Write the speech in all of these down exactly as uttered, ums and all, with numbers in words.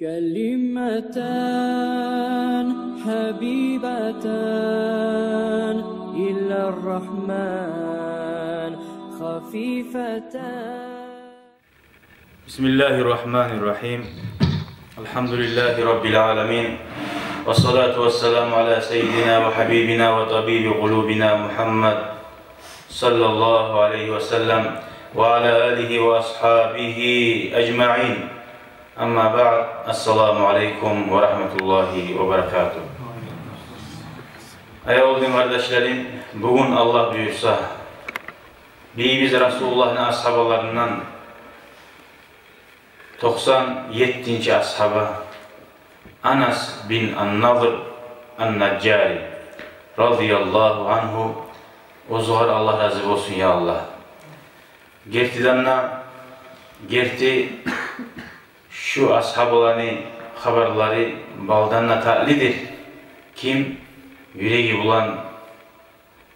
كلمتان حبيبتان إلى الرحمن خفيفتان. بسم الله الرحمن الرحيم. الحمد لله رب العالمين. والصلاة والسلام على سيدنا وحبيبنا وطبيب قلوبنا محمد صلى الله عليه وسلم وعلى آله وأصحابه أجمعين. أما بعد. السلام عليكم ورحمة الله وبركاته. Аявлу дин къардашларым, бугюн, Аллагь буюрса, бийибиз Расулуллагьны асгьабаларындан токъсан еттинчи асгьаба Анас бин ан-Надр ан-Наджари радияллагьу ангьу, оьзюгер Аллагь рази болсун, я Аллагь. Гертиден де, герти шу асгьабаланы хабарлары балдан да татлидир, ким юреги булан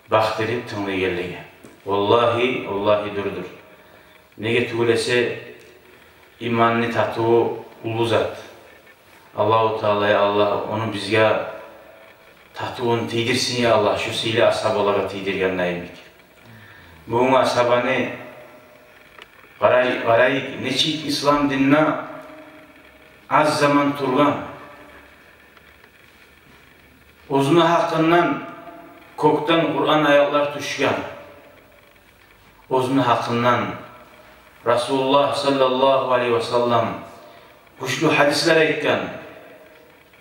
бакъдырып тынглайгъанлагъа. Валлагьи, валлагьи, дюрдюр. Неге тюгюл эсе, иманны татыву уллу зат. Аллагьу Таала, я Аллагь, ону бизге татывун тийдирсин, я Аллагь, шу сыйлы асгьабалагъа тийдирген йимик. Бугюн асгьабаны къарай-, къарайыкъ, нечик ислам динде аз заман тургъан, оьзюню гьакъындан кёкден Къуран аятлар тюшген, оьзюню гьакъындан Расулуллагь саллаллагьу алайгьи ва саллам гючлю гьадислер айтгъан: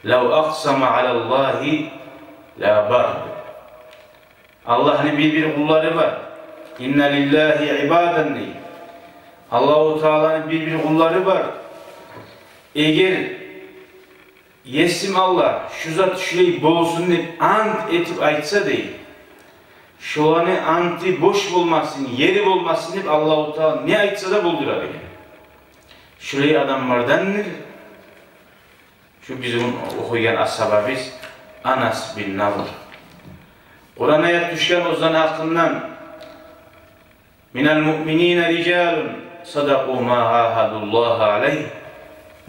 «Лав акъсама алаллагьи лаабарр». Аллагьны бир-бир къуллары бар. «Инна лиллагьи ибадан», – дей. Аллагьу Тааланы бир-бир къуллары бар. Эгер Есим Аллагь, шу зат шулай болсун деп ант этип айтса, дей, шоланы анты бош болмасын, ери болмасын деп Аллагьу Таала не айтса да болдура деген. Шулай адамлардандыр шу биз бугюн охуйгъан асгьабабыз Анас бин Надр. Къуран аят тюшген оьзюню гьакъындан: «Минал муъминина рижалун садакъу ма агьадуллагьа алайгь».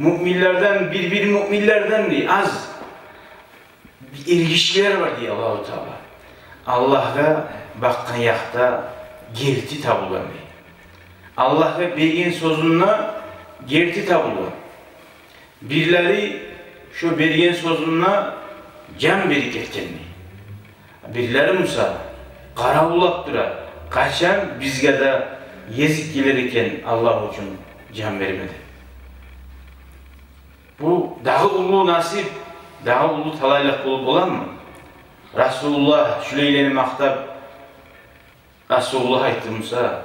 Муъминлерден, бир-бир муъминлерден, дей, аз эргишилер бар, дей Аллагьу Таала. Аллагьгъа бакъгъан якъда герти табулгъан, дей. Аллагьгъа берген сёзюнде герти табулгъан. Бирлери шо берген сёзюнде жан берип гетген, дей. Бирлери буса къаравуллап тура, къачан бизге де гезик гелер экен Аллагь учун жан берме деп. Бу дагъы уллу насип, дагъы уллу талайлыкъ болуп боламы? Расулуллагь шулайланы макътап, Расулуллагь айтды буса,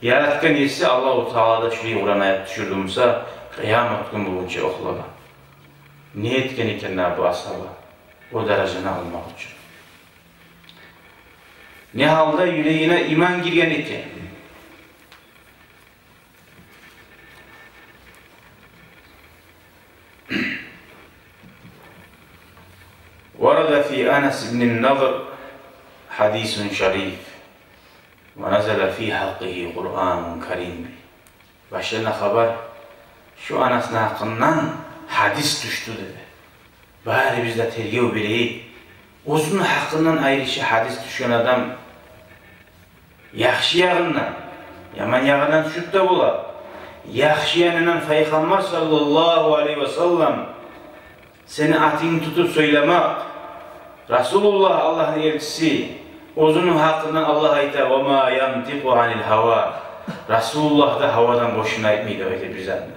яратгъан Еси Аллагьу Таала да шулай Къуран аят тюшюрдю буса, къыямат гюн болгъунча охулагъан. Не этген экен дагъы бу асгьаба о даражаны алмакъ учун? Не гьалда юрегине иман гирген экен? Варада фи Анас ибн ан-Надр хьадисун шариф, ва назала фи хьакъкъигьи Къуръанун карим. Башлана хабар, шу Анасны гьакъындан гьадис тюшдю деди. Барыбыз да тергев берейик. Оьзюню гьакъындан айрыча гьадис тюшген адам яхшы ягъындан, яман ягъындан тюшюп де бола. Яхшы янындан Пайхаммар саллаллагьу алайгьи ва саллам сени атынгны тутуп сёйлемек. Расулуллагь, Аллагьны элчиси, оьзюню гьакъындан Аллагь айта: «Ва ма янтикъу анил гьава». Расулуллагь да гьавадан бошуна айтмай деп айта бир затны.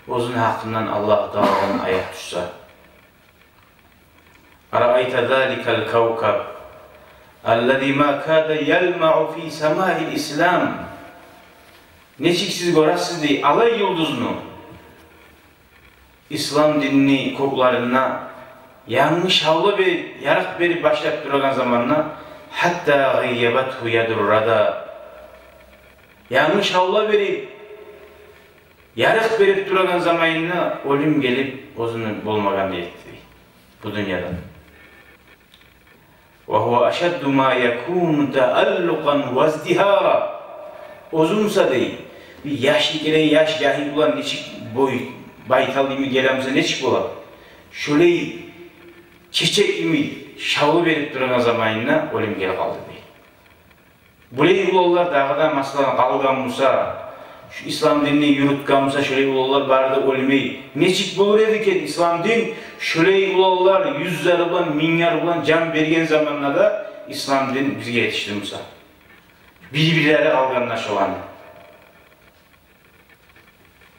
Оьзюню гьакъындан Аллагь Тааладан аят тюшсе. «Араайта заликал кавкаб, аллази ма када ялмаъу фи самаил ислам». Нечик сиз гёресиз, дей, алай юлдузну, ислам динни кёклеринде янгы шавла берип, ярыкъ берип башлап турагъан заманда, хьатта гъаййабатгьу ядур рада. Янгы шавла берип, ярыкъ берип турагъан заманында оьлюм гелип, оьзюню болмагъан этди бу дюньядан. «Ва гьува ашадду ма якуну тааллукъан ва издигьара». Оьзю буса, дей, бир яш, гелеген яш жагьил булан нечик бой байтал йимик геле буса, нечик бола? Шолай чечек йимик шавлу берип турагъан заманында оьлюм гелип къалды дей. Булай уланлар дагъы да, масала, къалгъан буса, шу ислам динни юрютген буса, шолай уланлар бары да оьлмей, нечик болур эди экен ислам дин? Шолай уланлар юзлер булан, минглер булан жан берген заманда да ислам дин бизге етишди буса. Бир-бирлери къалгъанда шоланы.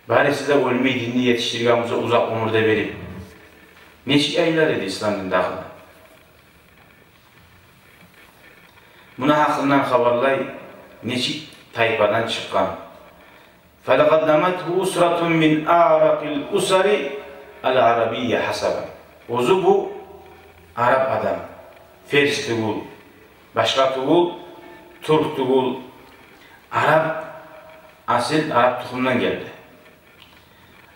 Барысы да оьлмей, динни етишдирген буса, узакъ оьмюр де берип, нечик яйылар эди ислам дин дагъы да? Муну гьакъындан хабарлай, нечик тайпадан чыкъгъан. فلقد نمته أسرة من أعرق الأسر العربية حسبا. Оьзю бу араб адам, ферс тюгюл, башгъа тюгюл, тюрк тюгюл, араб, асил араб тухумдан гелди.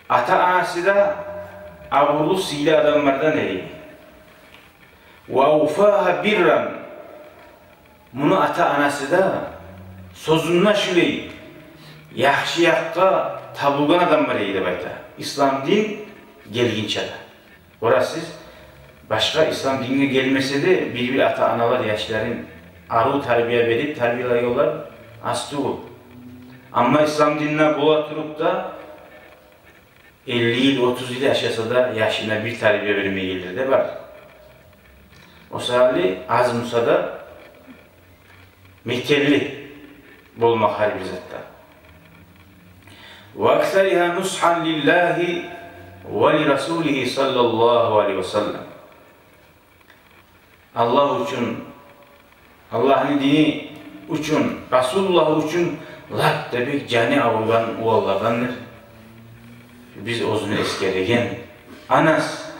Ата-анасы да абурлу, сыйлы адамлардан эди. وأوفاها برا. Муну ата-анасы да сёзюнде шулай яхшы якъгъа табулгъан адамлар эди деп айта, ислам дин гелгинче де. Гёресиз, башгъа ислам динге гелмесе де, бир-бир ата-аналар яшларын арив тарбия берип тарбиялагъанлар аз тюгюл. Амма ислам динде бола туруп да, элли йыл, отуз йыл яшаса да, яшына бир тарбия бермейгенлер де бар. О саялы аз буса да мекенли болмакъ гьар бир затда. وأكثرها نصحا لله ولرسوله صلى الله عليه وسلم. Аллагь учун, Аллагьны дини учун, Расулуллагь учун лап да бек жаны авругъан уланлардандыр. Биз оьзюн эсгереген Анас,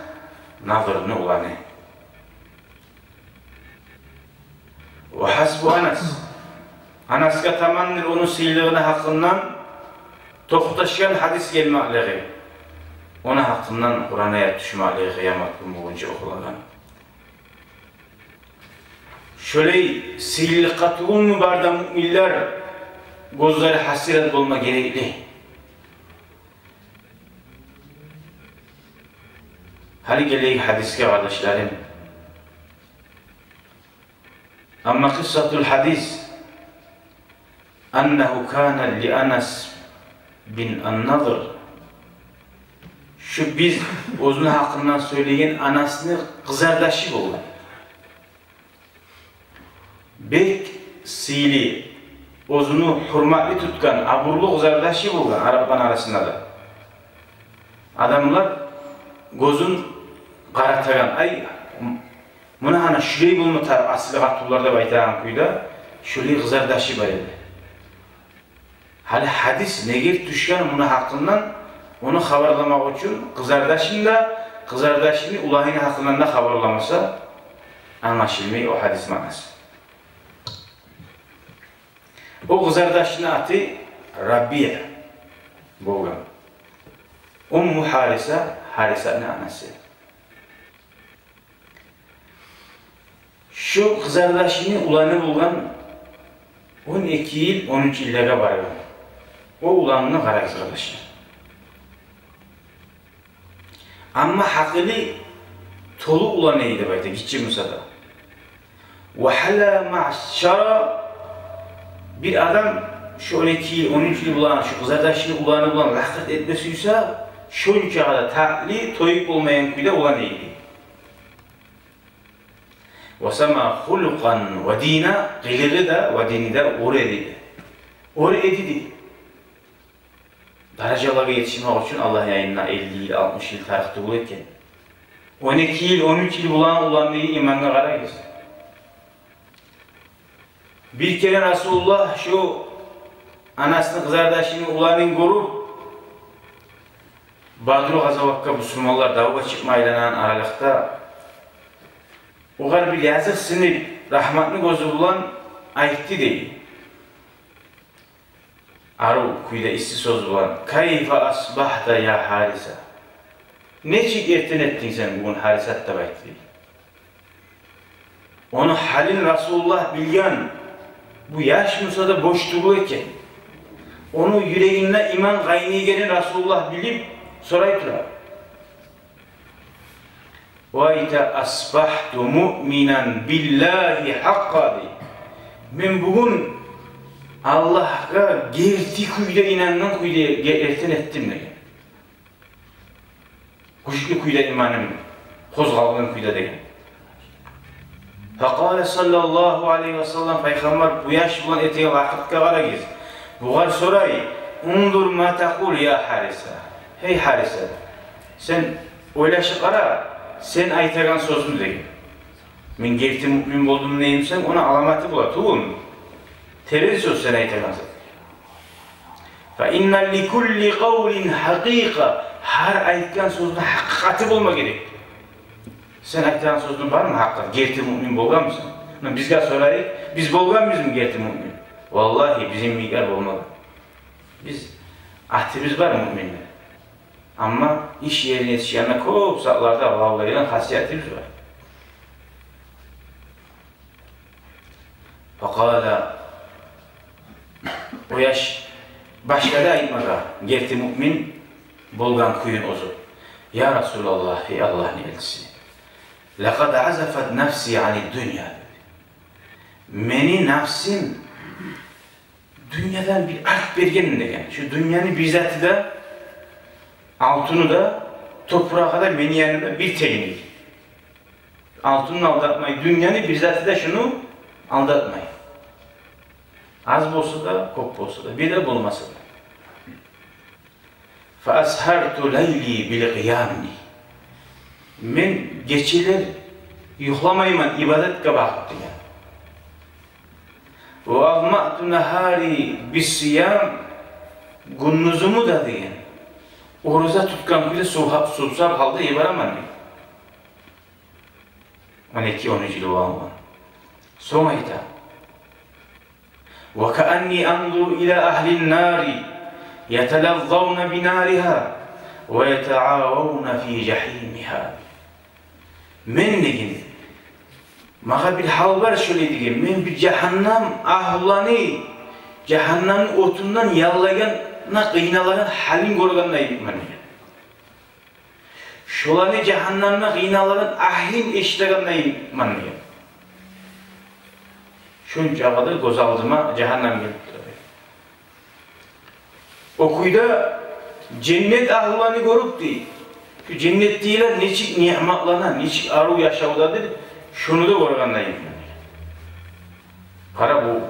Надирни уланы. وحسب أنس. Анасгъа тамандыр ону сыйлылыгъыны гьакъындан токъташгъан гьадис гелмеклиги, ону гьакъындан Къуран аят тюшмеклиги къыямат гюн болгъунча охулагъан. Шолай сыйлылыкъгъа тюгюлмю бары да муъминлер гёзлери гьасирет болма герекли? Гьали гелейик гьадисге, къардашларым. أما قصة الحديث أنه كان لأنس بن النضر. Шу биз оьзюню гьакъындан сёйлеген Анасны къызардашы болгъан. Бек сыйлы, оьзюню гьюрметли тутгъан, абурлу къызардашы болгъан арапланы арасында да. Адамлар гёзюн къаратагъан, ай, муна гьана шулай болма тарыкъ асил къатынлар деп айтагъан кюйде, шулай къызардашы бар эди. Гьали гьадис неге тюшген муну гьакъындан, ону хабарламакъ учун къызардашын да, къызардашыны уланын гьакъындан да хабарламаса, англашылмай о гьадис маънасы. О къызардашыны аты Рабия болгъан. Умму Гьариса, Гьарисаны анасы. Шу къызардашыны уланы болгъан он эки йыл, он уьч йыллагъа баргъан. О уланына къарай къызардашына. Амма гьакъылы толу улан эди деп айта, гиччи буса да. وحلا مع الشرى. Бир адам шу он эки йыл, он уьч йыл булан шу къызардашыны уланы булан лакъыр этме сюйсе, шончагъа да татли, тоюп болмайгъан кюйде улан эди. وسما خلقا ودينا. Къылыгъы да ва дини де оьр эди. Оьр эди дей. Даражалагъа етишмек учун Аллагь янында элли йыл, алтмыш йыл тарыкъ тюгюл экен. Он эки йыл, он уьч йыл булан улан дей, имангъа къарайгъыз. Бир керен Расулуллагь шу Анасны къызардашыны уланын гёрюп, Бадру къазаватгъа бусурманлар давгъа чыкъма айланагъан аралыкъда, огъар бир языкъсынып, рагьматны гёзю булан айтды дей. Арив кюйде, исси сёз булан: كيف أصبحت يا حارثة؟ Нечик эртен этдинг сен бугюн, Гьарисат, деп айтды дей. Ону гьалын Расулуллагь билген, бу яш буса да бош тюгюл экен. Ону юрегинде иман къайнайгъанын Расулуллагь билип, Сорай тура. Ва айта: «Асбагьту муъминан биллагьи гьакъкъа», — дей. «Мен бугюн Аллагьгъа герти кюйде инангъан кюйде ге-, эртен этдим», — деген. Гючлю кюйде иманым къозгъалгъан кюйде деген. Факъала саллаллагьу алайгьи ва саллам, Пайхаммар бу яш булан этеген вакътиге къарагъыз. Бугъар сорай: «Унзур ма такъул я Гьариса». «Гьей Гьариса, сен ойлашып къара, сен айтагъан сёзню», — деген. «Мен герти муъмин болдум деймисен, ону аламаты бола тюгюлмю? Терен сёз сен айтагъан сёз. Фа инна ли кулли къавлин гьакъикъа. Гьар айтгъан сёзню гьакъыкъаты болма герек. Сен айтагъан сёзню бармы гьакъыкъаты? Герти муъмин болгъанмысан?» Ну, бизге сорайыкъ, биз болгъанбызмы герти муъмин? Валлагьи, бизин йимик болмагъан. Биз, атыбыз бар муъминлер. Амма иш ерине етишгенде кёп затларда Аллагь берген хасиятыбыз бар. Факъала, о яш башлады айтмагъа герти муъмин болгъан кюйюн оьзю. «Я Расулаллагь, гьей Аллагьны элчиси, лакъад азафат нафси ани дунья». «Мени нафсым дюньядан бир арт берген», — деген. «Шу дюньяны бир заты да, алтыны да, топурагъы да мени янымда бир тенг», — дей. «Алтынны алдатмай, дюньяны бир заты да шуну алдатмай. Аз болса да, кёп болса да, бир де болмаса да». «Фа асгьарту лайли бил къиям», — дей. «Мен гечелер юхламайман ибадатгъа багъып», — деген. «Ва азмаъту нагьари бис сиям», гюндюзюмню де, деген, ораза тутгъан кюйде сувсап, сувсап гьалда йиберемен, деген. Он эки, он уьч йыл болгъан. Сонг айта: «Ва каанни анзуру ила агьлин нари яталаззавна би наригьа ва ятаававна фи жагьимигьа». «Мен, — деген, — магъа бир гьал бар шолай, — деген, — мен бир жагьаннам агьлуланы жагьаннамны отундан яллайгъан, къыйналагъан гьалын гёргендеймен», — деген. «Шоланы жагьаннамда къыйналагъан агьлин эшитегендеймен», — деген. «Шунча къадар гёз алдыма жагьаннам гелип тура». О кюйде женнет агьлуланы гёрюп, дей, шу женнетдегилер нечик ниъматлана, нечик арив яшавдадыр, шуну да гёргендеймен. Къара, бу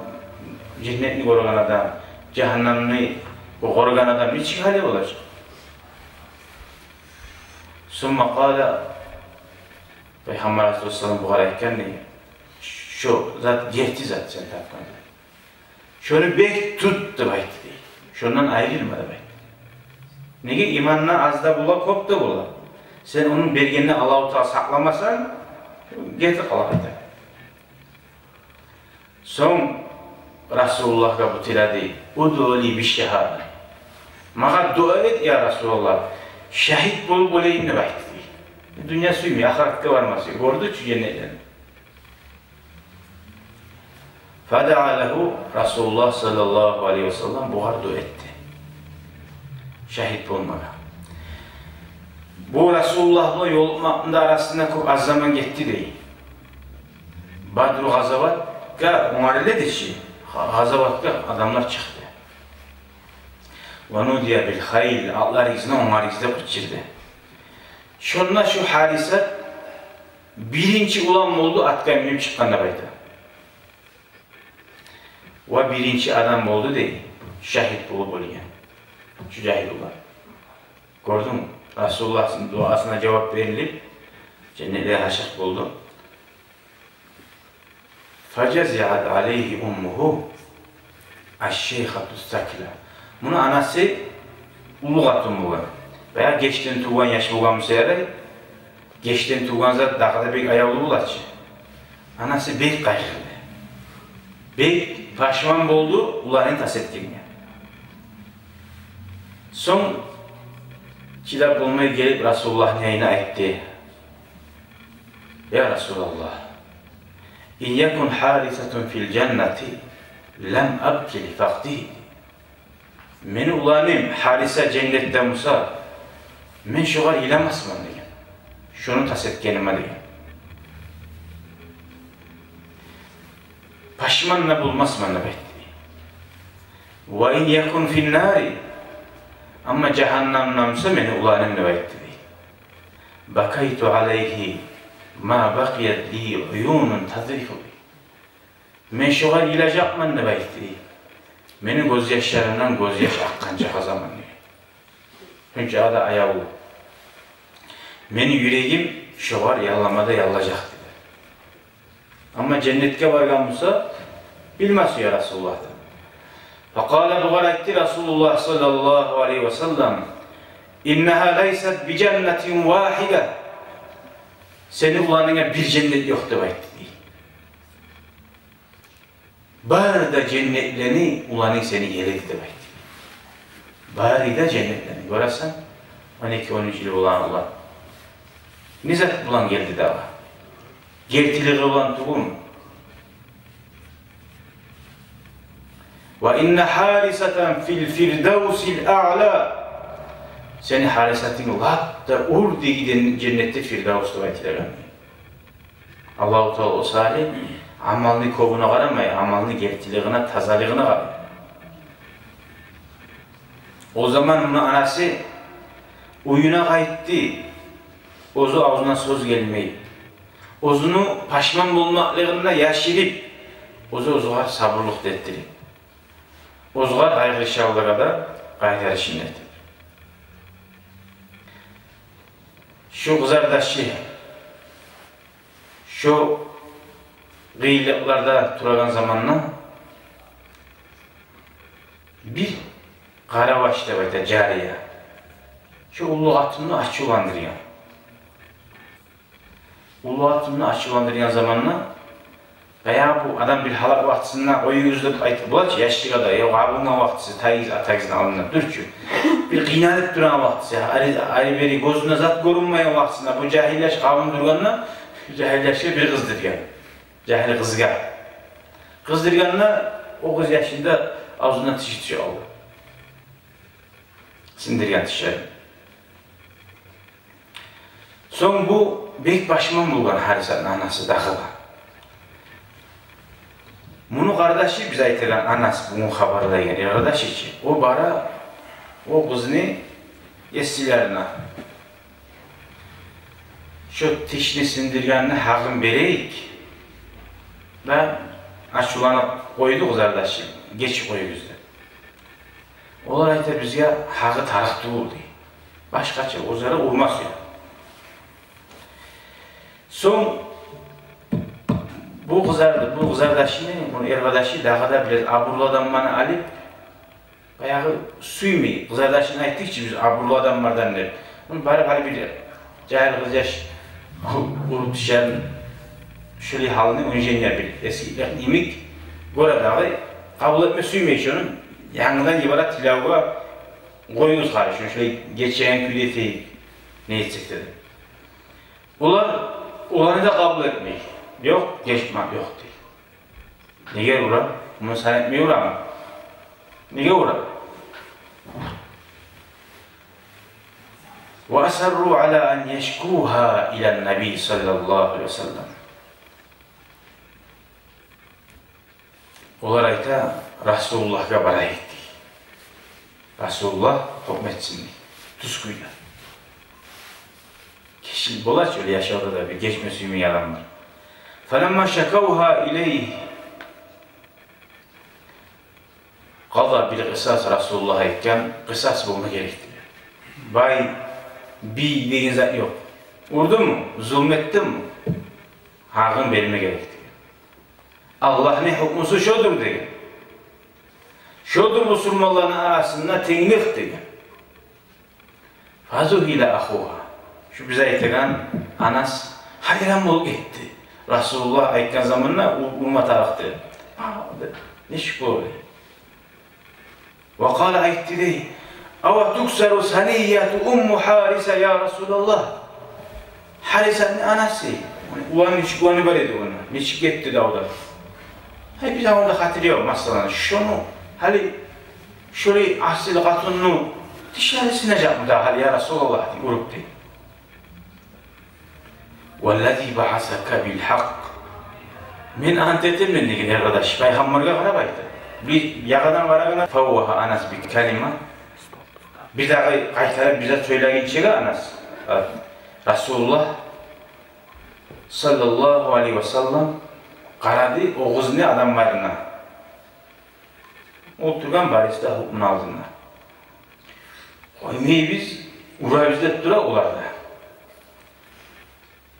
женнетни гёрген адам, жагьаннамны гёрген адам нечик гьали болажакъ? Сумма къала, Пайхаммар алайгьиссалам бугъар айтгъан, дей: «Шо зат герти зат сен тапгъан зат. Шону бек тут, — деп айтды, дей. — Шондан айрылма», — деп айтды. Неге? Иман да аз да бола, кёп де бола. Сен ону бергенни Аллагьу Таала сакъламасанг, гетип къала къайта. Сонг Расулуллагьгъа бу тиледи: «Удъу ли бишшагьада. Магъа дуа эт, я Расулаллагь, шагьит болуп оьлейим», — деп айтды, дей. Дюнья сюймей, ахыратгъа барма сюе, гёрдю чю женнетлени. Фадаа лагьу Расулуллагь саллаллагьу алайгьи ва саллам, бугъар дуа этди шагьит болмагъа. Бу Расулуллагь булан ёлукъмакъны да арасында кёп аз заман гетди, дей. Бадру къазаватгъа онгарылды чы, къазаватгъа адамлар чыкъды. Ва нудия бил хайли, атлар ичинде онгарылды, къычырды. Шонда шу Гьариса биринчи улан болду атгъа минип чыкъгъан деп айта. Ва биринчи адам болду, дей, шагьит болуп оьлген. Шу жагьил улан. Гёрдюнгмю? Расулуллагьны дуасына жавап берилип, женнетлеге гьашыкъ болду. Фажазиат алайгьи уммугьу аш-шайхату сакла. Муну анасы уллу къатын болгъан. Баягъы гечден тувгъан яш болгъан буса ярай, гечден тувгъан зат дагъы да бек аявлу бола чы. Анасы бек къайгъырды. Бек пашман болду уланын тас этгенине. Сонг чыдап болмай гелип Расулуллагьны янына айтды: «Я Расулаллагь, ин якун Гьарисатун фил жаннати лам абки ли факъдигьи. Мени уланым Гьариса женнетде буса, Мен шогъар йыламасман деген. Шону тас этгениме деген. Пашман да болмасман деп айтды. Ва ин якун фин-нари, амма жагьаннамда буса мени уланым деп айтды дей. Бакайту алайгьи ма бакъият ли уюнун тазрифу. Мен шогъар йылажакъман деп айтды дей. Мени гёзьяшларымдан гёзьяш акъгъанча къазаман дей. Шунча да аявлу. Мени юрегим шогъар яллама да яллажакъ деди. Амма женнетге баргъан буса, билмес я Расулуллагь деп. Факъала, бугъар айтды Расулуллагь саллаллагьу алайгьи ва саллам: иннагьа лайсат би жаннатин вагьида. Сени уланынга бир женнет ёкъ деп айтды дей. Бары да женнетлени уланынг сени геледи деп айтды. Бары да женнетлени. Гёресен, он эки, он уьч йыл болгъан улан не зат булан гелди дагъы? Гертилиги булан тюгюлмю? Ва инна Харисатан фил фирдавсил аъла. Сени Харисатынг лап да оьрдеги женнетде, Фирдавс деп айтылагъан. Аллагьу Таала о саялы амалны кёбюне къарамай, амалны гертилигине, тазалыгъына къарай. О заман муну анасы уьюне къайтды. Оьзю авзундан сёз гелмей, оьзюню пашман болмакълыгъын да яшырып, оьзю оьзюне сабурлукъ да этдирип, оьзюне къайгъырышгъанлыгъа да къайтарышын этип. Шу къызардашы шо къыйынлыкъларда турагъан заманда бир къарабаш деп айта, жария, шо уллу къатынны ачувландыргъан. Уллу къатынны ачувландыргъан заманда, баягъы бу адам бир гьалак вакътисинде къоюгъуз деп айтып бола чы, яшлыкъда да, я къабунгъан вакътиси, тайыгъыз, атагъызны алдында дюр чю. Бир къыйналып турагъан вакътиси, ари, ари-бери гёзюне зат гёрюнмейген вакътисинде бу жагьил яш къабун тургъанда, жагьил яшгъа бир къыздыргъан. Жагьил къызгъа къыздыргъанда, о къыз яшны да авзундан тиши тюшюп къалды. Сындыргъан тишлери. Сонг бу бек пашман болгъан Харисатны анасы дагъы да. Муну къардашы, биз айтагъан анасы, бугюн хабарлайгъан эр къардашы чы, о бара о къызны есилерине, шо тишни сындыргъанны гьакъын берейик деп ачувланып къойду къызардашы, гечип къоюгъуз деп. Олар айта: бизге гьакъы тарыкъ тюгюл дей. Башгъача оьзлери урмас эди. Сонг бу къызар, бу къызардашыны, муну эр къардашы дагъы да бираз абурлу адамланы алып, баягъы сюймей, къызардашына айтдыкъ чы биз абурлу адамлардан деп, муну барып гьали бир жагьил къыз яш уруп тишерин, шолай гьалны, унижение, бир эсгикликни йимик гёре дагъы, къабул этме сюймей шону. Янгыдан йибере тилевге: къоюгъуз гьали шону, шолай гечеген кюйде этейик, не этсек де деп. Олар, оланы да къабул этмей. Ёкъ, гечме ёкъ дей. Неге ура? Муну сан этмей урамы? Неге ура? Ва асарру ала ан яшкугьа илан-наби саллаллагьу алайгьи ва саллам. Олар айта: Расулуллагьгъа барайыкъ дей. Расулуллагь гьукму этсин дей. Тюз кюйде. Гечип бола чы оьле яшавда да бир гечме сюймейген адамлар. Фаламма шакавгьа илайгьи. Къада бил къисас, Расулуллагь айтгъан, къисас болма герек деген. Бай, бий деген зат ёкъ. Урдуму, зулму этдими, гьакъын берме герек деген. Аллагьны гьукмусу шодур деген. Шодур бусурманланы арасында тенглик деген. Фазугьила ахугьа. Шу биз айтагъан анас гьайран болуп гетди. Расулуллагь айтгъан заманда у-, урма тарыкъ деп. А, деп, нечик болур? Ва къала, айтды дей: ава туксару санияту Умму Хариса, я Расулаллагь? Харисатны анасы, уланы, нечик уланы бар эди ону, нечик гетди давда? Гьай, бизин онда хатири ёкъ, масала, шону, гьали шолай асил къатынны Тишлери сынажакъмы дагъы, я Расулаллагь, дей, уруп, дей. «Валлази баъасака бил гьакъ». Мен ант этемен, деген, эр къардаш, пайхаммаргъа къарап айта. Бир ягъадан къарагъанда, фаввагьа Анас би калима. Бир дагъы къайтарып бир зат сёйлегинчеге Анас, Расулуллагь саллаллагьу алайгьи васаллам къарады о къызны адамларына. Олтургъан барысы да гьукмуну алдында. Къоймайбыз, урабыз деп тура олар да.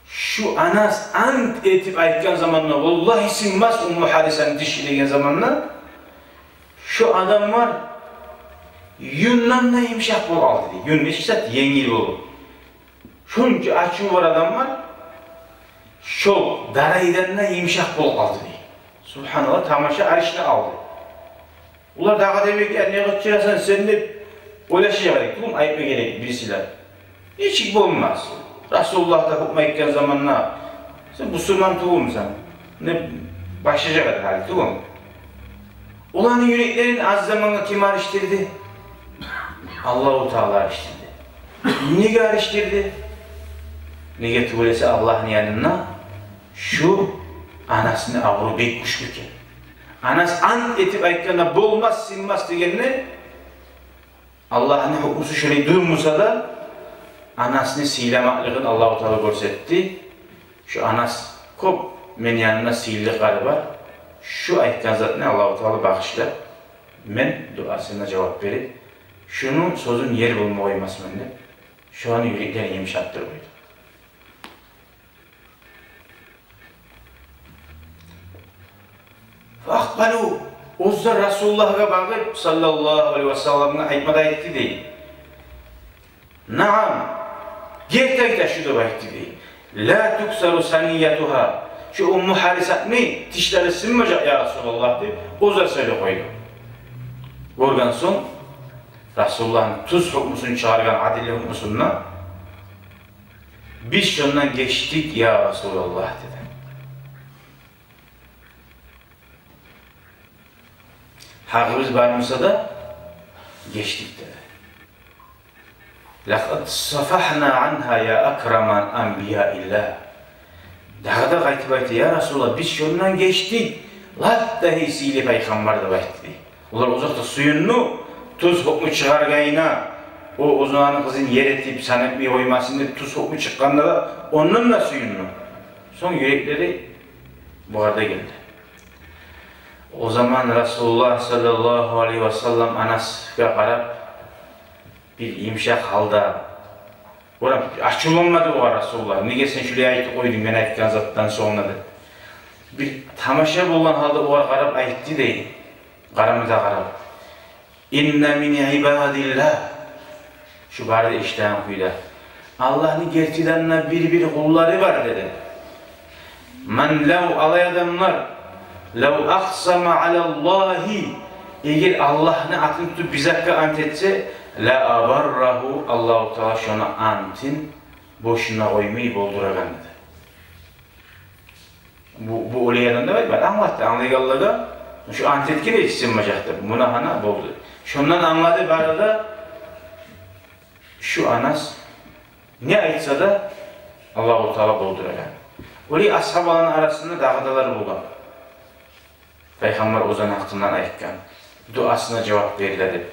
Шу Анас ант этип айтгъан заманда, валлагь, сынмас Умму Гьарисаны тиши деген заманда, шу адамлар юндан да йымышакъ болуп къалды, дей. Юн нечик зат, енгил болуп. Шунча ачуву бар адамлар шо дарайдан да йымышакъ болуп къалды, дей. Субгьаналлагь, тамаша, аришни алды. Олар дагъы да бек, я, не къычырасан сен деп ойлашажакъ эдик тюгюлмю, айтма герек бирисилер. Нечик болмас? Расулуллагь да гьукму айтгъан заманда, сен бусурман тюгюлмюсен деп башлажакъ эди гьали тюгюлмю. Оланы юреклерин аз заманда ким алышдырды? Аллагьу Таала алышдырды. Неге алышдырды? Неге тюгюл эсе, Аллагьны янында шу Анасны абуру бек гючлю экен. Анас ант этип айтгъанда, болмас, сынмас дегенде, Аллагьны гьукмусу шолай дюр буса да, Анасны сыйламакълыгъын Аллагьу Таала гёрсетди. Шу Анас кёп мени янымда сыйлылыкълары бар. Шу айтгъан затны Аллагьу Таала багъышлап, мен дуасына жавап берип, шуну сёзюн ер болма къоймасман деп, шоланы юреклерин йымышатдырып къойду. Фаакъбалу, оьзлер Расулуллагьгъа багъып, саллаллагьу алайгьи васалламгъа айтма да айтды, дей. Наам, герти айта шу деп айтды, дей. Ла туксару саниятугьа. Шу Умму Гьарисатны тишлери сынмажакъ, я Расулаллагь, деп, оьзлер сёйлеп къойду. Гёрген сонг, Расулуллагьны тюз гьукмусун чыгъаргъан, адилли гьукмусун да, биз шондан гечдик, я Расулаллагь, деди. Гьакъыбыз бар буса да, гечдик, деди. Лакъад сафагьна ангьа, я акрама анбияиллагь. Дагъы да къайтып айтды, я Расулаллагь, биз шондан гечдик, лап да гьей сыйлы пайхаммар, деп айтды. Олар озокъда сююндю, тюз гьукму чыгъаргъанына, о оьзюню къызын ер этип, сан этмей къоймасын деп тюз гьукму чыкъгъанда да, ондан да сююндю. Сонг юреклери бугъар да гелди. О заман Расулуллагь саллаллагьу алайгьи васаллам Анасгъа къарап, бир йымышакъ гьалда, олар ачувланмады огъар Расулуллагь. Неге сен шулай айтып къойдунг мен айтгъан затдан сонг, деп. Бир тамаша болгъан гьалда огъар къарап айтды, дей. Къарама да къарап. Инна мин ибадиллагь. Шу бары да эшитеген кюйде. Аллагьны гертиден де бир-бир къуллары бар, деди. Ман лав, алай адамлар, лав акъсама алаллагьи, эгер Аллагьны атын тутуп бир затгъа ант этсе, ла абаррагьу, Аллагьу Таала шону антын бошуна къоймай болдурагъан, деди. Бу, бу олай адам деп айтмады, англатды англагъанлагъа, шу ант этген эди сынмажакъ деп, муна гьана болду. Шондан англады бары да, шу Анас не айтса да, Аллагьу Таала болдурагъан. Олай асгьабаланы арасында дагъы да олар болгъан. Пайхаммар оьзюню гьакъындан айтгъан, дуасына жавап бериле деп.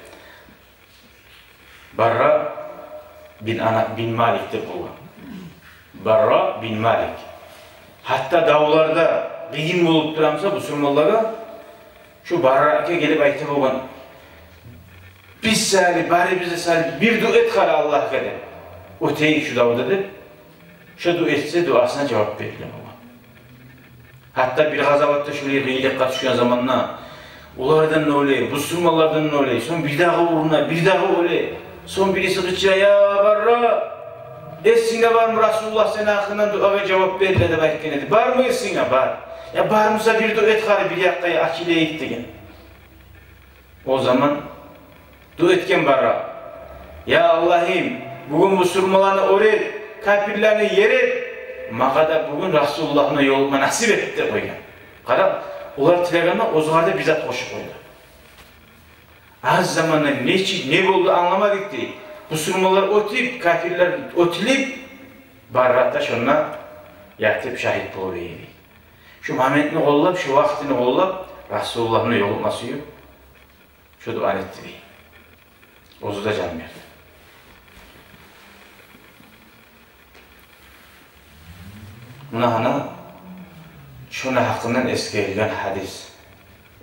Барра бин Ана-, бин Малик деп болгъан. Барра бин Малик. Гьатта давларда къыйын болуп тура буса бусурманлагъа, шу Баррагъа гелип айта болгъан: «Биз сали, барыбыз да сали, бир дуа эт къара Аллагьгъа», — деп. «Оьтейик шу давда», — деп. Шу дуа этсе, дуасына жавап бериле болгъан. Гьатта бир къазаватда шулай къыйынлыкъгъа тюшген заманда, олардан да оьле, бусурманлардан да оьле, сонг бир дагъы уруна, бир дагъы оьле. Сонг бириси къычыра: «Я Барра, эсингде бармы, Расулуллагь сени гьакъынгдан дуагъа жавап бериле деп айтгъан эди. Бармы эсингде?» «Бар». «Я бар буса, бир дуа эт къара, бир якъгъа ачылайыкъ», — деген. О заман дуа этген Барра: «Я Аллагьым, бугюн бусурманланы оьр эт, капирлени ер эт, магъа да бугюн Расулуллагь булан ёлукъма насип эт», — деп къойгъан. Къара, олар тилегенде, оьзюне де бир зат къошуп къойду. Аз заманда нечик, не болду, англамадыкъ дей. Бусурманлар оьтюп, капирлер оьтюлюп, Баррат да шонда ятып шагьит болду дей. Шо моментни къоллап, шо вакътини къоллап, Расулуллагьны ёлукъма сююп, шо дуаны этди дей. Оьзю де жан берди. Муна гьана шону гьакъындан эсгерилген гьадис.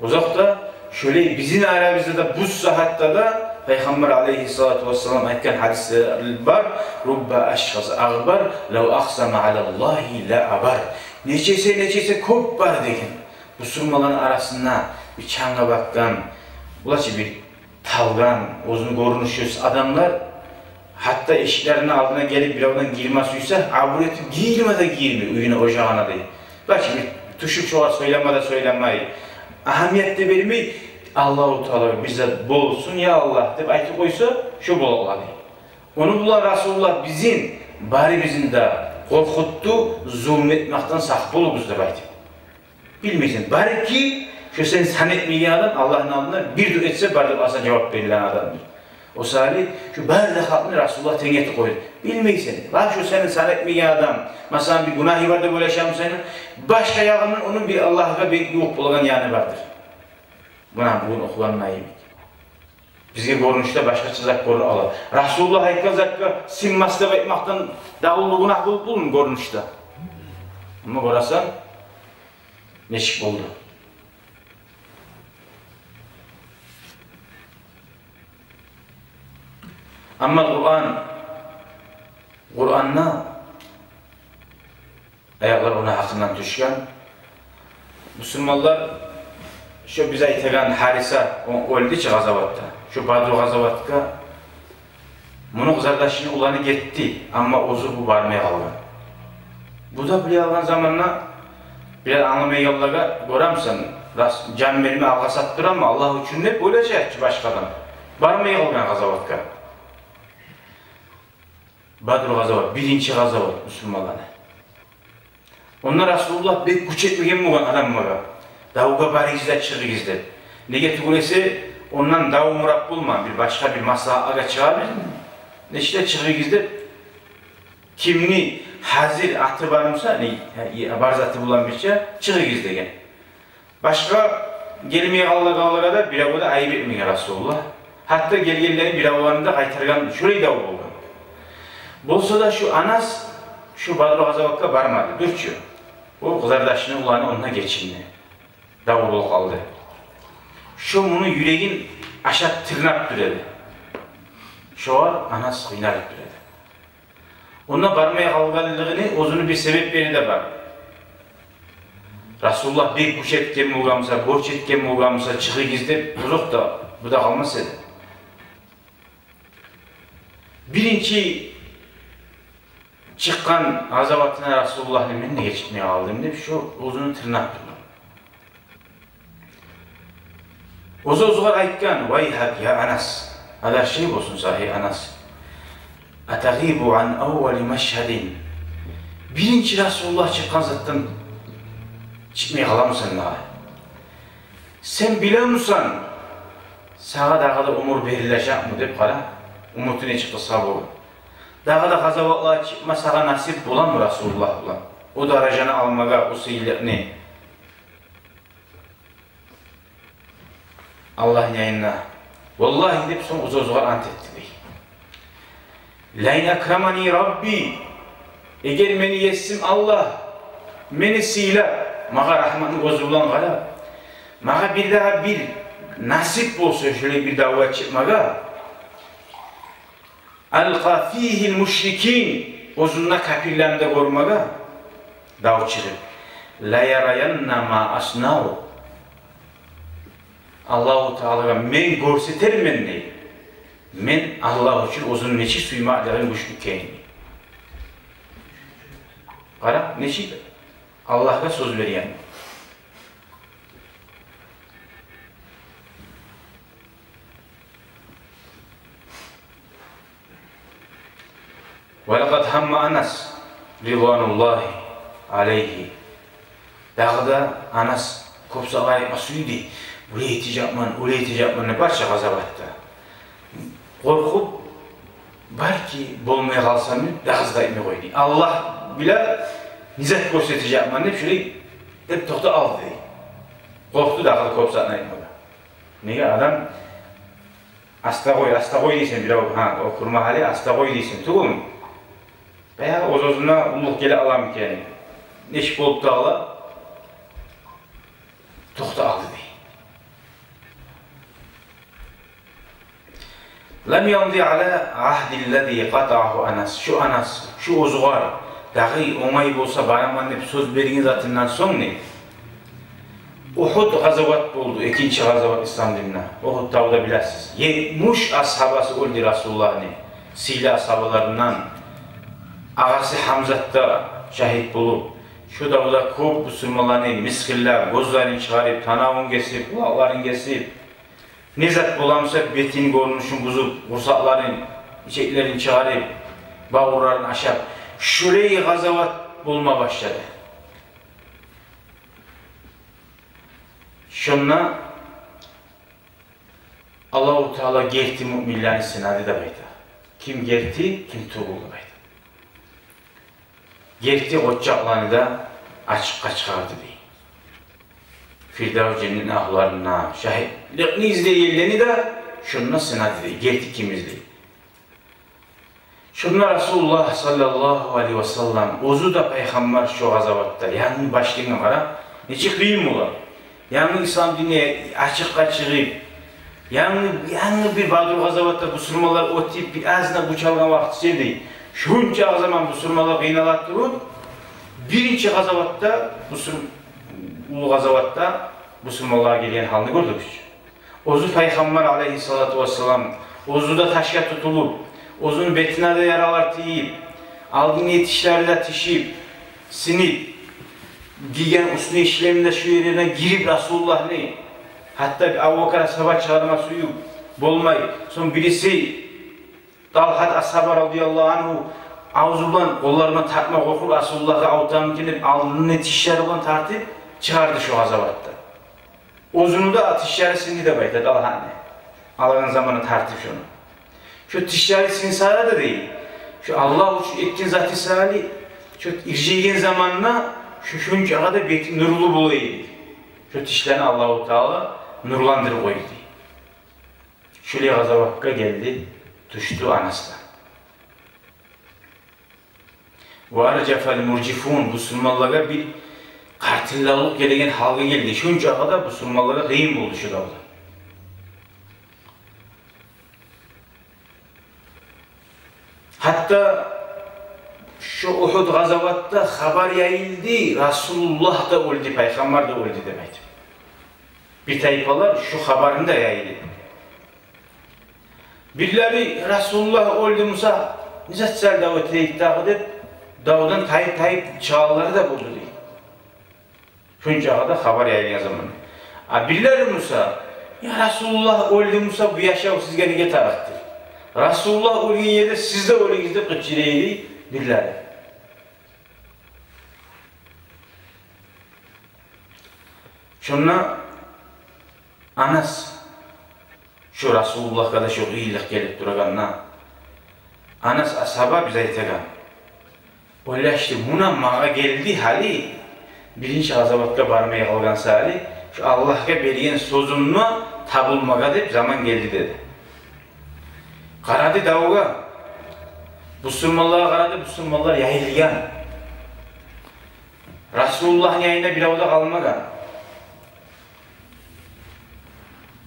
Озокъда, шолай бизин арабызда да, бу сагьатда да Пайхаммар алейгьиссалату вассалам айтгъан гьадислер бар: «Рубба ашгъас агъбар, лав акъсама алаллагьи ла абар». Нечесе, нечесе кёп бар деген. Бусурманланы арасында бир чангъа батгъан, булачы бир талгъан, оьзюню гёрюнюшю адамлар, гьатта эшиклерине алдына гелип, биревден гирме сюйсе, абур этип гирме де гирмей уьюне, ожагъына дей. Бачы бир тюшюп шогъар сёйлеме де сёйлемей, агьамият да бермей, Аллагьу Таала бизге болсун, я Аллагь, деп айтып къойса, шо бола дей. Ону булан Расулуллагь бизин барыбызны да къоркъутду, зулму этмекден сакъ болугъуз деп айтып. Билмейсен, балики, шо сен сан этмеген адам Аллагьны алдында бир дуа этсе, бары да сагъа жавап берилген адамдыр. О саялы шо бары да халкъны Расулуллагь тенг этип къойду. Билмейсен, лап шо сени сан этмеген адам, масала, бир гюнагьы бар деп ойлашамысан, башгъа ягъындан ону бир Аллагьгъа бек ювукъ болгъан яны бардыр. Муна бугюн охугъан йимик. Бизге гёрюнюшде башгъача зат гёрюне ала. Расулуллагь айтгъан затгъа сынмас деп айтмакъдан дагъы уллу гюнагь болуп болмаймы гёрюнюшде? Амма гёресен, нечик болду. Амма Къуран, Къуранда аятлар ону гьакъындан тюшген. Бусурманлар, шо биз айтагъан Гьариса, о оьлдю чи къазаватда. Шо Бадру къазаватгъа муну къызардашыны уланы гетди, амма оьзю бу бармай къалгъан. Бу да биле алгъан заманда, бир англамайгъанлагъа гёремисен, рас, жан берме алгъасап турамы, Аллагь учун деп ойлашачы башгъа адам. Бармай къалгъан къазаватгъа. Бадру къазават, биринчи къазават бусурманланы. Онда Расулуллагь бек гюч этмеген болгъан адамлагъа, давгъа барыгъыз да чыгъыгъыз деп. Неге тюгюл эсе, ондан дав мурат болмагъан, бир башгъа бир маслагьатлагъа чыгъабыз, нечик де чыгъыгъыз деп. Кимни гьазир аты бармыса, не, э, бар заты булан бирче, чыгъыгъыз деген. Башгъа гелмей къалгъанлагъа да биревге де айып этмеген Расулуллагь. Гьатта гелгенлени биревлерин де къайтаргъан, шолай дав болгъан. Болса да шу Анас шу Бадру къазаватгъа бармады, дюр чю. О къызардашыны уланы онда гечинди. Дав болуп къалды. Шу муну юрегин ашап, тырнап тура эди. Шогъар Анас къыйналып тура эди. Онда бармай къалгъанлыгъыны оьзюню бир себеплери де бар. Расулуллагь бек гюч этген болгъан буса, борч этген болгъан буса, чыгъыгъыз деп, озокъда, бу да къалмас эди. Биринчи чыкъгъан къазаватына Расулуллагьны мен де гечикмей къалдым деп, шу оьзюню тырнап тургъан. Оьзю оьзюне айтгъан: «Вайгьак, я Анас, адашли болсун сагъа, гьей Анас. Атагъибу ан аввали машгьадин. Биринчи Расулуллагь чыкъгъан затдан чыкъмай къаламысан дагъы? Сен билемисен, сагъа дагъы да оьмюр берилежекми?» — деп, къара, умуту нечик къысгъа болгъан. Дагъы да къазаватлагъа чыкъма сагъа насип боламы Расулуллагь булан, о даражаны алмагъа, о сыйлыкъны Аллагьны янында? «Валлагьи», — деп, сонг оьзю оьзюне ант этди дей. «Лаин акрамани Рабби, эгер мени Есим Аллагь мени сыйлап, магъа рагьматны гёзю булан къарап, магъа бир дагъы бир насип болса шолай бир давгъа чыкъмагъа, алкъа фигьил мушрикин, оьзюнде капирлени де гёрмеге, дав чыгъып, ла яраянна ма аснау. Аллагьу Таалагъа мен гёрсетермен, — дей, — мен Аллагь учун оьзюню нечик сюймеклигин, гючлю экенин». Къара, нечик Аллагьгъа сёз берген. Ва лакъад гьамма Анас, ридвануллагьи алайгьи. Дагъы да Анас кёп сагъайыкъма сюйдю. Олай этежекмен, олай этежекмен деп барча къазаватда. Къоркъуп, балики болмай къалсам деп, дагъы да этмей къойду. Аллагь биле, не зат гёрсетежекмен деп, шолай деп токътап къалды дей. Къоркъду дагъы да кёп затны айтмагъа. Неге адам аста къой, аста къой дейсен, бирев, гьа, о кюрмагьали аста къой дейсен, тюгюлмю? Баягъы оьз-оьзюне уллулукъ геле аламы экен? Нечик болуп да къала? Токътап къалды дей. Лам ямди аля агьдиллази къатагьу Анас. Шу Анас, шу оьзюгер дагъы онгай болса бараман деп сёз берген затындан сонг не? Ухуд къазават болду, экинчи къазават ислам динде. Ухуд тавда билесиз. Етмиш асгьабасы оьлдю Расулуллагьны, сыйлы асгьабаларындан. Агъасы Гьамзат да шагьит болуп, шу тавда кёп бусурманланы мисгинлеп, гёзлерин чыгъарып, танавун гесип, къулакъларын гесип, не зат боламса бетин гёрюнюшюн бузуп, къурсакъларын, ичеклерин чыгъарып, бавурларын ашап, шулай къазават болма башлады. Шонда Аллагьу Таала герти муъминлени сынады деп айта. Ким герти, ким тюгюл деп айта. Герти къоччакъланы да ачыкъгъа чыгъарды дей. Фирдавс женнетни агьлуларына, шагьитликни излейгенлени де шонда сынады дей. Герти ким излей? Шонда Расулуллагь саллаллагьу алайгьи ва саллам, оьзю де пайхаммар, шо къазаватда, янгы башлангъан, къара, нечик къыйын бола. Янгы ислам дини ачыкъгъа чыгъып, янгы, янгы бир Бадру къазаватда бусурманлар оьтюп, бир азына гюч алгъан вакътиси эди. Шунча заман бусурманлар къыйнала туруп, биринчи къазаватда, бусур-, уллу къазаватда бусурманлагъа гелген гьалны гёрдюк чю. Оьзю пайхаммар алайгьиссалату вассалам, оьзю де ташгъа тутулуп, оьзюню бетине де яралар тийип, алдынгы тишлери де тишип, сынып, гийген уьстюндеги шлем де шу ерине гирип Расулуллагьны, гьатта Абубакар асгьаба чыгъарма сююп, болмай. Сонг бириси Талгьат асгьаба радияллагьу ангьу авзу булан, къоллары булан тартма къоркъуп, Расулуллагьгъа авуртамы экен деп, алдынгы тишлери булан тартып чыгъарды шо къазаватда. Оьзюню де тишлери сынды деп айта Талгьатны. Алгъан заманда тартып шону. Шо тишлери сынса да дей, шо Аллагь учун этген заты саялы, шо иржайгъан заманда шо шунчагъа да бети нурлу бола эди. Шо тишлени Аллагьу Таала нурландырып къойду дей. Шулай къазаватгъа гелди, тюшдю Анас да. Ва аржафал муржифун, бусурманлагъа бир къартыллавлукъ гелеген гьалгъа гелди. Шунчагъа да бусурманлагъа къыйын болду шу давда. Гьатта шо Угьуд къазаватда хабар яйылды, Расулуллагь да оьлдю, пайхаммар да оьлдю деп айтып. Бир тайпалар шо хабарны да яйды. Бирлери Расулуллагь оьлдю буса, не зат саялы дав этейик дагъы деп, давдан тайып-тайып чыгъанлары да болду дей. Шунчагъа да хабар яйылгъан заман. А бирлери буса, я Расулуллагь оьлдю буса, бу яшав сизге неге тарыкъдыр? Расулуллагь оьлген ерде сиз де оьлегиз деп къычыра эди бирлери. Шонда Анас, шо Расулуллагьгъа да шо къыйынлыкъ гелип турагъанда, Анас асгьаба биз айтагъан, ойлашды, муна магъа гелди гьали, биринчи къазаватгъа бармай къалгъан саялы, шо Аллагьгъа берген сёзюмню табулмагъа деп заман гелди деди. Къарады давгъа, бусурманлагъа къарады, бусурманлар яйылгъан. Расулуллагьны янында бирев де къалмагъан.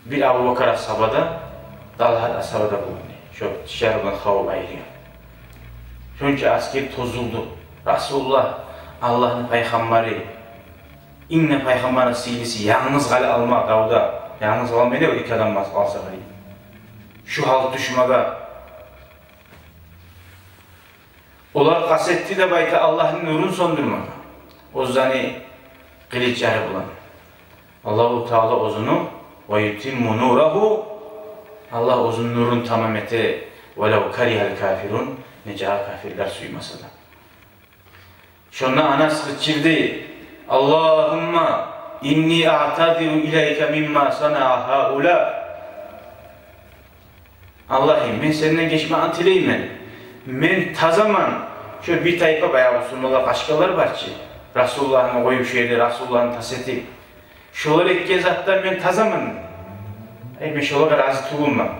Бир Абубакар асгьаба да, Талгьат асгьаба да болгъан. Шо тишлери булан хавуп айрылгъан. Шонча аскер тозулду. Расулуллагь, Аллагьны пайхаммары, инг де пайхаммарны сыйлысы янгыз къала алма давда. Янгыз къалмай да, о эки адам базып къалса къарай. Шу гьал тюшмеге. Олар къаст этди деп айта Аллагьны нурун сёндюрмеге оьзлени къылычлары булан. Аллагьу Таала оьзюню, ва ютимму нурагьу, Аллагь оьзюню нурун тамам эте, валав каригьал кафирун, нечакъы кафирлер сюймесе де. Шонда Анас къычырды: «Аллагьумма إني أعتذر إليك مما صنع هؤلاء. Аллагьым, мен сенден гечмекни тилеймен. Мен тазаман. Шо бир тайпа баягъы бусурманлар, къачгъанлар бар чы, Расулуллагьны къоюп, шо ерде Расулуллагьны тас этип, шолар этген затдан мен тазаман. Ай, мен шолагъа рази тюгюлмен.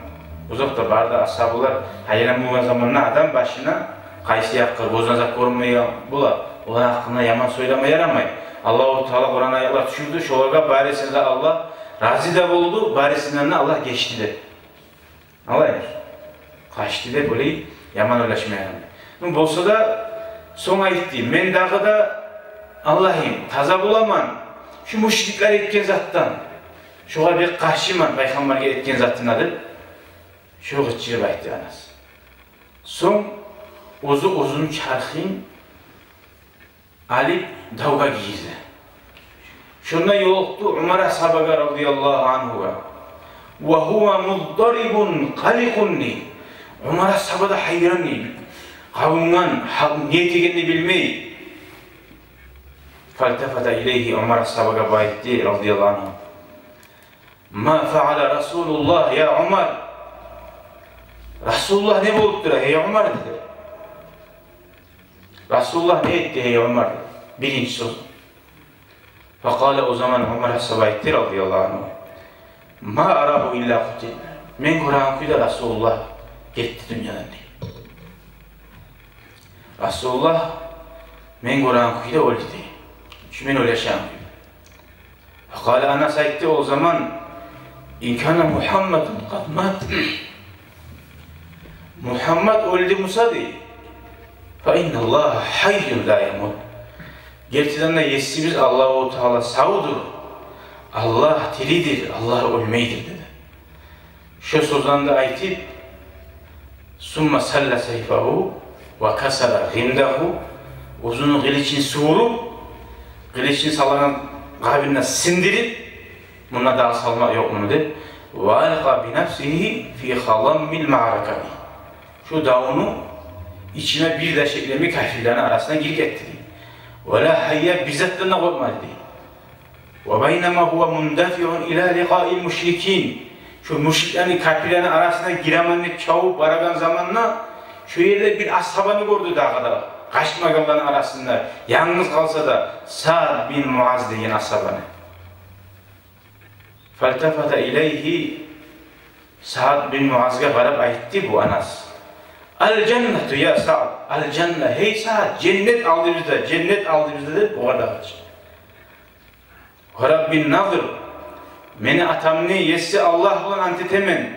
Озокъда, бары да асгьабалар гьайран болгъан заманда адам башына къайсы якъгъа, гёзюне зат гёрмейген бола, оланы гьакъында яман сёйлеме ярамай. Аллагьу Таала Къуран аятлар тюшюрдю, шолагъа барысына да Аллагь рази де болду, барысындан да Аллагь гечди деп. Алай, къачды деп, олай яман ойлашмайгъан. Ну, болса да, сонг айтды: «Мен дагъы да, Аллагьым, таза боламан шу мушриклер этген затдан. Шогъар бек къаршыман, пайхаммаргъа этген затына», — деп, шо къычырып айтды Анас. Сонг оьзю оьзюню чархын алып, давгъа гирди. Шонда ёлукъду Умар асгьабагъа, رضي الله عنه. وهو مضطرب قلق. Умар асгьаба да гьайран, къабунгъан, гьал не этегенин билмей. فالتفت إليه, Умар асгьабагъа бу айтды, رضي الله عنه: ما فعل رسول الله يا عمر؟ Расулуллагь не болуп тура, гьей Умар, деди. Расулуллагь не этди, гьей Умар, деди. Биринчи сёз. فقال, о заман Умар асгьаба айтды, رضي الله عنه: ما أراه إلا قتل. Мен гёреген кюйде Расулуллагь гетди дюньядан, деди. Расулуллагь, мен гёреген кюйде, оьлдю, деди. Шу мен ойлашагъан кюйде. فقال, Анас айтды о заман: إن كان محمد قد مات, Мугьаммат оьлдю буса, деди, فإن الله حي لا يموت. Гертиден де, есибиз Аллагьу Таала савдур, Аллагь тиридир, Аллагь оьлмейдир, деди. Шо сёзлени де айтып, ثم سل سيفه وكسر غمده, оьзюню къылычын сувуруп, къылычын салгъан къабына сындырып, мунда дагъы салмакъ ёкъ муну деп, وألقى بنفسه في خضم المعركة. Шо давну ичине бир де шеклемей, капирлени арасына гирип гетди. ولا حيا, бир затдан да къоркъмады. وبينما هو مندفع إلى لقاء المشركين. Шо мушриклени, капирлени арасына гиремен деп чабып барагъан заманда, шо ерде бир асгьабаны гёрдю дагъы да, къачмагъанланы арасында, янгыз къалса да, Саад бин Муаз деген асгьабаны. فالتفت إليه, Саад бин Муазгъа къарап айтды бу Анас: الجنة يا سعد, الجنة, гьей Саад, женнет алды бизде, женнет алды бизде, деп, огъар да къачды. ورب النضر, мени атамны еси Аллагь булан ант этемен,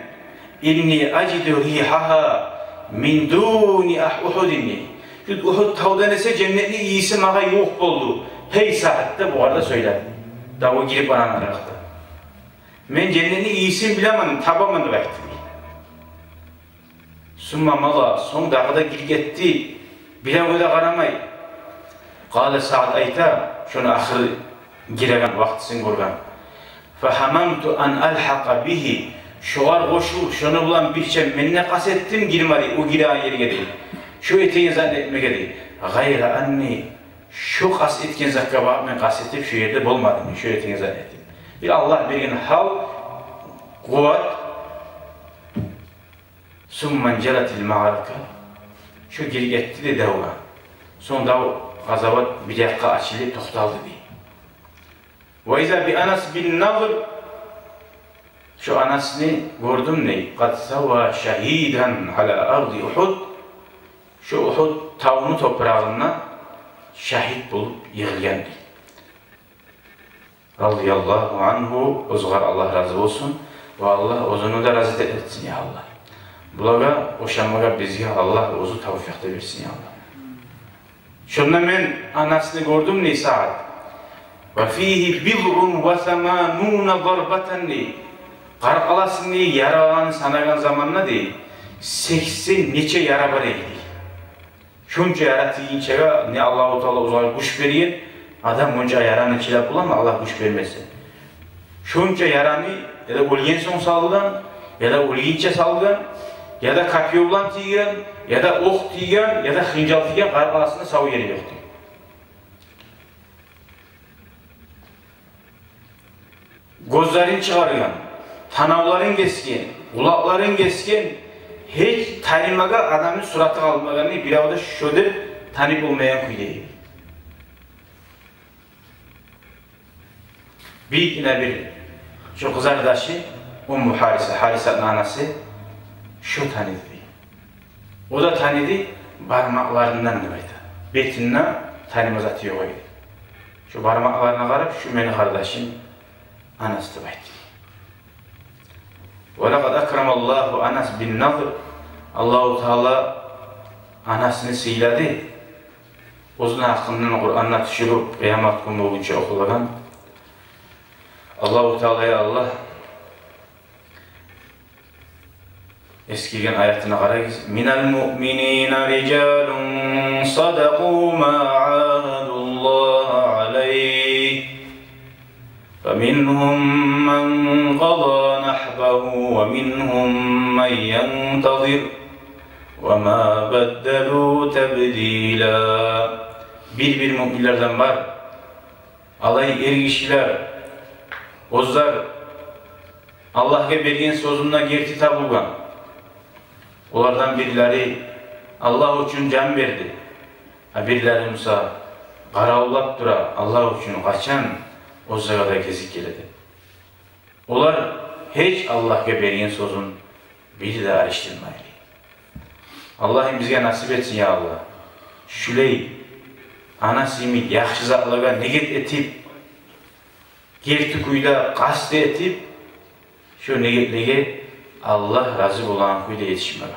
إني أجد ريحها من دون أح-, أحد. Шу Ухуд тавдан эсе женнетни ийиси магъа ювукъ болду, гьей Саад, деп, огъар да сёйледи. Давгъа гирип барагъан аралыкъда. Мен женнетни ийисин билемен, табаман, деп айтды. ثم مضى, сонг дагъы да гирип гетди, биревге де къарамай. قال, Саад айта, шону ахыр гиреген вакътисин гёрген. فهممت أن ألحق به, шогъар къошулуп, шону булан бирче мен де къаст этдим гирмеге, о гиреген ерге, деди. Шо этеген затны этмеге, деди. غير أني, шо къаст этген затгъа багъып мен къаст этип, шо ерде болмадым, шо этеген затны этдим. Бир Аллагь берген гьал, къуват. ثم انجلت المعركة. Шо гирип гетди де давгъа. Сонг дав, къазават бир якъгъа ачылып токъталды, дей. وإذا بأنس بن النضر. Шо Анасны гёрдюм, дей, قد ثوى شهيدا على أرض أحد. Шо Ухуд тавну топурагъында шагьит болуп йыгъылгъан, дей. رضي الله عنه, огъар Аллагь рази болсун. Ва Аллагь оьзюню де рази этсин, я Аллагь. Булагъа ошамагъа бизге Аллагь оьзю тавфикъ де берсин, я Аллагь. Шонда мен Анасны гёрдюм, дей, Саад. وفيه بضع وثمانون ضربة, дей. Къаркъарасыны, дей, яраланы санагъан заманда, дей, сексен нече яра бар эди, дей. Шонча яра тийгинчеге не Аллагьу Таала огъар гюч берген, адам онча яраны чыдап боламы, Аллагь гюч бермесе? Шонча яраны я да оьлген сонг салгъан, я да оьлгенче салгъан, я да копьё булан тийген, я да окъ тийген, я да хынжал тийген, къаркъарасында сав ери ёкъ, дей. гёзлерин чыгъаргъан, танавларын гесген, къулакъларын гесген, гьеч танымагъа адамны сураты къалмагъан, бирев де шо деп танып болмайгъан кюйде. Бийикине бир шо къызардашы, Умму Гьариса, Гьарисатны анасы, шо таныды. О да таныды бармакъларындан деп айта. Бетинден таныма заты ёкъ эди. Шо бармакъларына къарап, шо мени къардашым, Анас деп айтды. Ва лакъад акрамаллагьу Анас бин Надр. Аллагьу Таала Анасны сыйлады. Оьзюню гьакъындан Къуранда тюшюрюп, къыямат гюн болгъунча охулагъан. Аллагьу Таала, я Аллагь, эсгерген аятына къарагъыз. Минал муъминина рижалун садакъу ма агьадуллагьа алайгь. Фамингьум ман къада нагьбагьу ва мингьум ман янтазир. Ва ма баддалу табдила. Бир-бир муъминлерден бар алай эргишилер, оьзлер Аллагьгъа берген сёзюнде герти табулгъан. Олардан бирлери Аллагь учун жан берди, а бирлери буса къаравуллап тура, Аллагь учун къачан оьзлеге де гезик геле деп. Олар гьеч Аллагьгъа берген сёзюн бири де алышдырмайлы. Аллагьым бизге насип этсин, я Аллагь. Шулай Анас йимик яхшы затлагъа негет этип, герти кюйде къаст этип, шо негетлеге Аллагь рази болагъан кюйде етишмеге.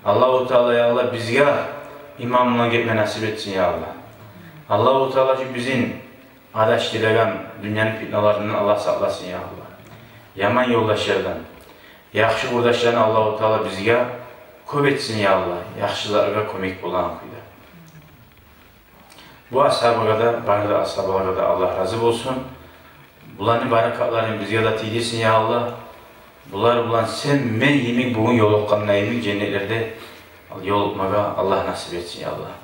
Аллагьу Таала, я Аллагь, бизге иман булан гетме насип этсин, я Аллагь. Аллагьу Таала шу бизин адашдырагъан дюньяны питналарындан Аллагь сакъласын, я Аллагь. Яман ёлдашлардан яхшы къурдашланы Аллагьу Таала бизге кёп этсин, я Аллагь, яхшыларгъа кёмек болагъан кюйде. Бу асгьабагъа да, бары да асгьабалагъа да Аллагь рази болсун. Буланы баракатларын бизге де тийдирсин, я Аллагь. Булар булан сен мен йимик бугюн ёлукъгъанда йимик женнетлерде ёлукъмагъа Аллагь насип этсин, я Аллагь.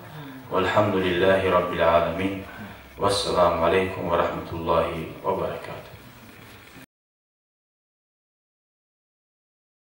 Валгьамдулиллагьи раббил аламин. Вассаламу алейкум ва рагьматуллагьи ва баракатугь.